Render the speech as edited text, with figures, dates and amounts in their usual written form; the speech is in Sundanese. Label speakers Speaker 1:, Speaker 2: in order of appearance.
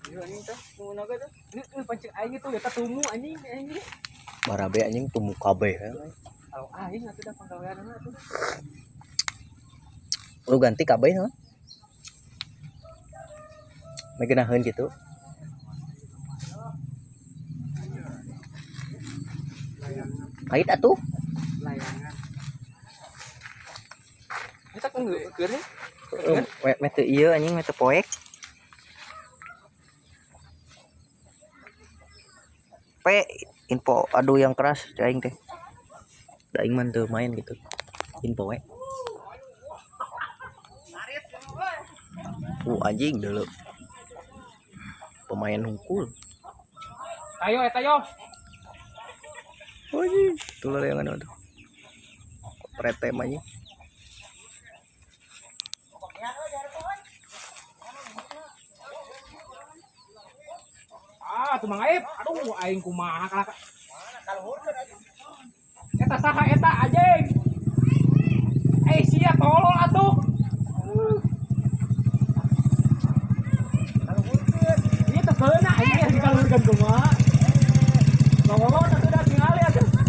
Speaker 1: Iya anjing teh, tunggu naga teh. Ini pancing aing itu eta tumu anjing anjing.
Speaker 2: Barabe anjing tumu kabeh.
Speaker 1: Kalau aing atuh da panggaweanna atuh.
Speaker 2: Lu ganti kabeh heuh. Megenaheun gitu. Kait atuh.
Speaker 1: Layangan. Eta keur nih.
Speaker 2: Me teu ieu anjing me teu poek. P info aduh yang keras aing teh. Da aing mah teu main gitu. Info we. Anjing dulu. Pemain hungkul.
Speaker 1: Ayo eta yo.
Speaker 2: Anjing, tuh yang anu tuh. Pretem anjing.
Speaker 1: Ah, tuh Mang Aib. Aduh, aing kumaha kalah. Eta saha eta anjing? Eh, sia tolol atuh. Ini teh keuna aing dikaluhurkeun kumaha. Tolol